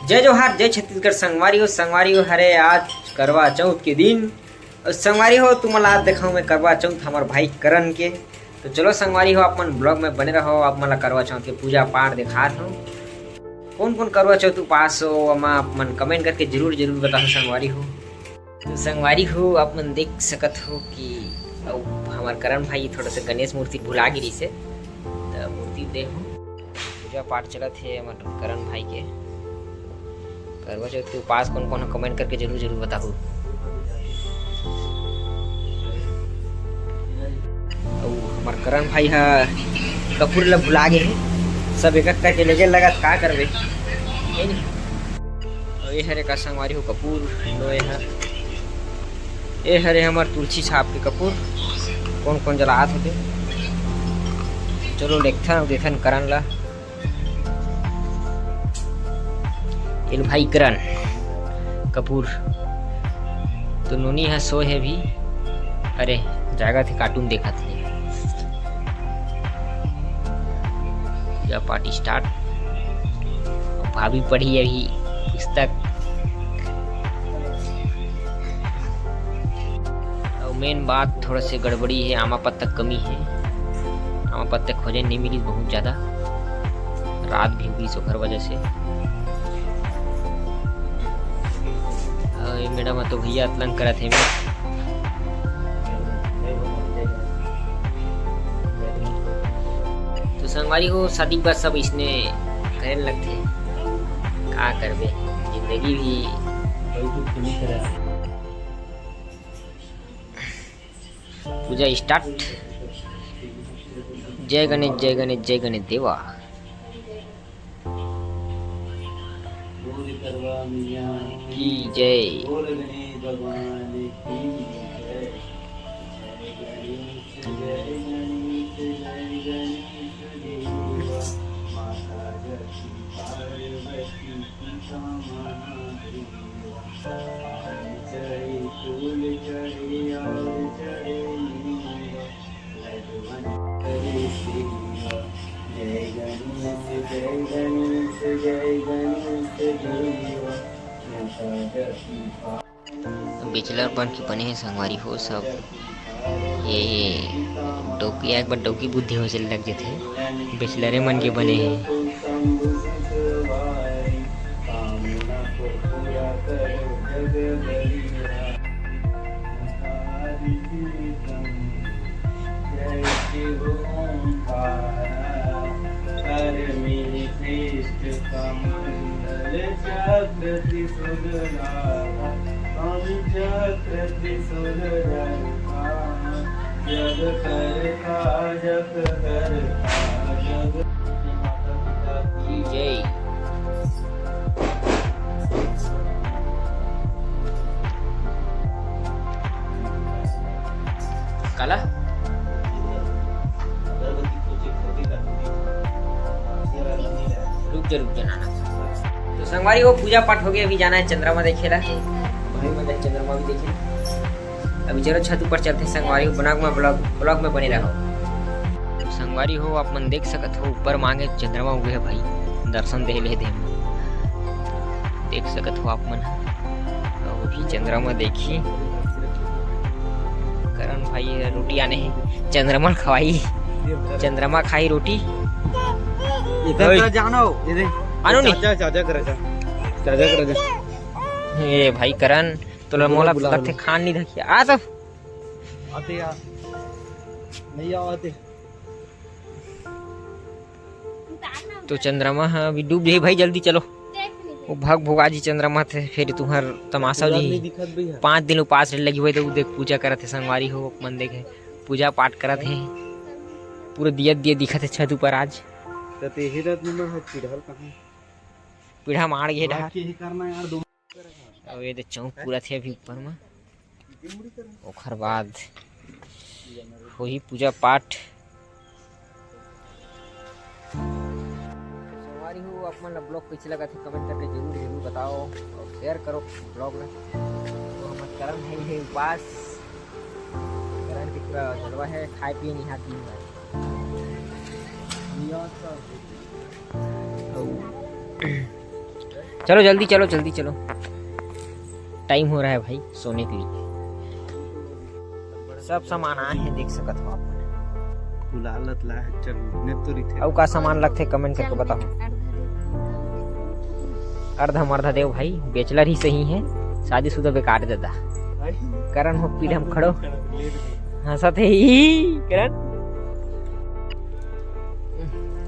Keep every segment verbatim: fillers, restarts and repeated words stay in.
जय जोहार, जय छत्तीसगढ़ संगवारी हो। संगवारी हो, हरे आज करवा चौथ के दिन। अउ संगवारी हो, तुमन ला आज देखाहूँ मैं करवा चौथ हमर भाई करण के। तो चलो संगवारी हो, आप मन vlog में बने रहो, आप मन ला करवा चौथ के पूजा पाठ देखात हूँ। कौन कौन करवा चौथ उपास हो, ओमा आप मन comment करके जरूर जरूर बताओ संगवारी हो। तो संगवारी हो, आप मन देख सकत हो कि अउ हमर करण भाई थोड़ा सा गणेश मूर्ति भुला गिरी से, त मूर्ति दे हो। पूजा पाठ चलत हे हमर करण भाई के। करवा चौथ के उपास कौन कौन ह, comment करके जरूर जरूर बताहू। अउ हमर करण भाई ह कपूर ला भुला गे हे, सब एक एक करके लेके लगत, का करबे, हे नी? अउ ये हरे का संगवारी हो कपूर, लो ये हर, ये हरे हमर तुलसी छाप के कपूर, कौन कौन जलात होते। चलो देखथन अउ देखथन करण ला। एल भाई करण कपूर तो नोनी ह सोए हे अभी। अरे, जागत हे, cartoon देखत हे। पूजा पाठ start। भाभी पढ़ी अभी पुस्तक। अउ main बात, थोड़ा से गड़बड़ी हे, आमा पत्ता कमी हे। आमा पत्ता खोजे नहीं मिली बहुत ज्यादा, रात भी हुई ओकर वजह से। अउ ये madam ह तो भैया अतलंग करत हे। तो संगवारी हो, शादी के बाद सब इसने करे लगथे, का करबे, जिंदगी भी। पूजा start। जय गणेश, जय गणेश, जय गणेश देवा की जय। Bachelor बन के बने हे संगवारी हो सब। ये डौकी, एक बार डौकी बुद्धि हो चले लग जथे। Bachelor मन के बने हे। जय। काला? रुक जा, रुक जा, नाना। तो संगवारी हो, पूजा पाठ हो गया, अभी जाना है चंद्रमा देखे ला। भाई मन चंद्रमा भी देखे। अभी चलो छत ऊपर चलते हैं संगवारी हो, vlog में, vlog, vlog में बने रहो। तो संगवारी हो, आप मन देख सकत हो, ऊपर मांगे चंद्रमा उगे है भाई, दर्शन दे ले दे। देख सकत हो आप मन, अभी चंद्रमा देखी, करण भाई रोटी आने ही, चंद्रमा खवाई, चंद्रमा खाई रोटी। इधर ओए। तो जानो, इधर। आनो नहीं। चाचा, चाचा कर, चाचा कर। ए भाई करण, तोला बोला, मोला बुला लगथे लो। खान नहीं धकिया। आ तो। आते यार। नहीं आते। तो चंद्रमा ह अभी डूब जाही भाई, जल्दी चलो। वो भग भोगा जी चंद्रमा थे, फिर तुहर तमाशा हो जी। पाँच दिन उपास रहे लगी हुई तो वो देख पूजा करत हे संगवारी हो, मन देखे पूजा पाठ करत हे, पूरा दिया दिया दिखत हे छत ऊपर आज। तो ते ही रात नंबर है चिढ़ल कहाँ? पीढ़ा मार गए डहा। बाकी ही करना यार, दो अब ये दे चौक पूरा थे अभी ऊपर में, ओखर बाद होही पूजा पाठ। संगवारी हो, आप मन ला vlog कैसे लगा थे, comment करके जरूर जरूर बताओ और share करो vlog ला। तो हमर करण भाई है उपास, करण के पूरा जलवा है, खाए पिए नहीं हाथ दिन भर। अउ, चलो जल्दी चलो, जल्दी चलो, टाइम हो रहा है भाई सोने के लिए। सब सामान आए हैं, देख सकत हो आप मन। बुला लत ला है, चल, ने तो रिथे। अउ का सामान लगथे, कमेंट करके बताओ। अर्धा मर्धा देव भाई, बैचलर ही सही है, शादीशुदा बेकार दादा। करण हो पीढ़म खड़ो। हंसत हे ही करण।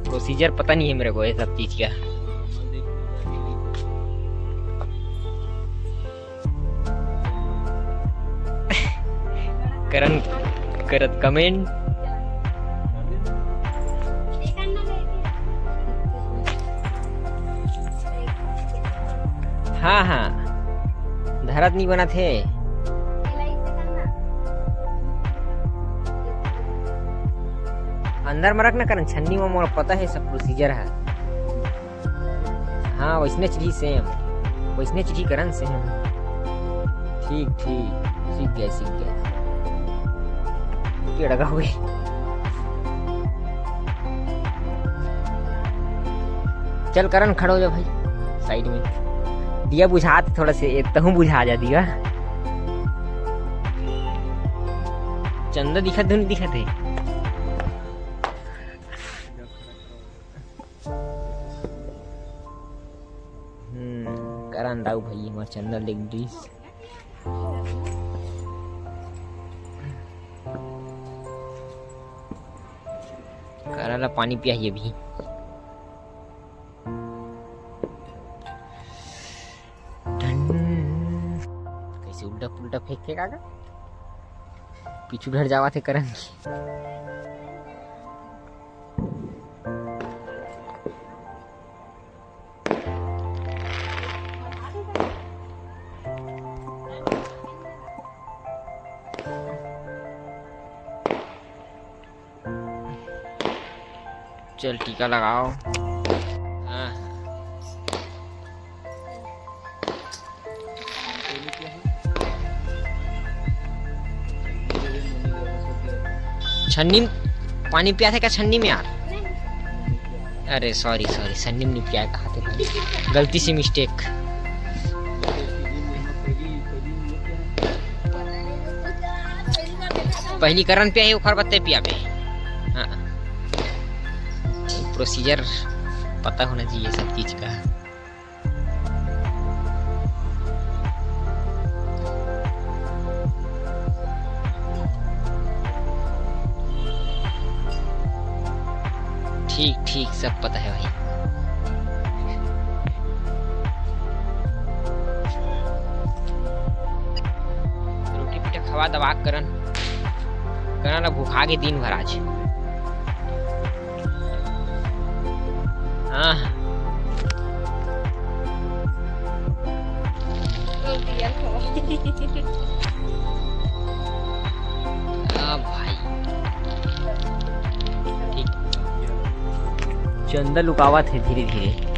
प्रोसीजर पता नहीं है मेरे को ये सब चीज का। करण करत कमेंट। हाँ हाँ, धरत नहीं बनत हे। अंदर में रख ना करण, छन्नी में मोर पता है सब प्रोसीजर है। हाँ, वैसने चीज सेम, वैसने चीज करण सेम। ठीक ठीक, सीख गए, सीख गए। टेढ़ा हो गए। चल करण, खड़ा हो जा भाई साइड में। दिया बुझात थोड़ा से, ए, तहूँ बुझा जा दिया। चंदा दिखत धुन दिखत है। हम्म, करण दाऊ भाई हमार चंदा देख दिस। करण ला पानी पियाही अभी। कैसे उल्टा पुल्टा फेंक के काका पीछू घर जावा थे करण की। चल टीका लगाओ। हाँ। छन्नी में पानी पिया थे क्या छन्नी में यार? अरे सॉरी सॉरी, छन्नी में नहीं पिया, कहा थे भाई, गलती से मिस्टेक। पहली करण पिया है, ओकर बत्ते पिया बे। हाँ। प्रोसीजर पता होना चाहिए सब चीज का। ठीक ठीक, सब पता है भाई। रोटी पीठा खवा दवा करण, करण ला भुखा के दिन भर आज। हाँ। हाँ भाई। ठीक। चंदा लुकावत हे धीरे धीरे।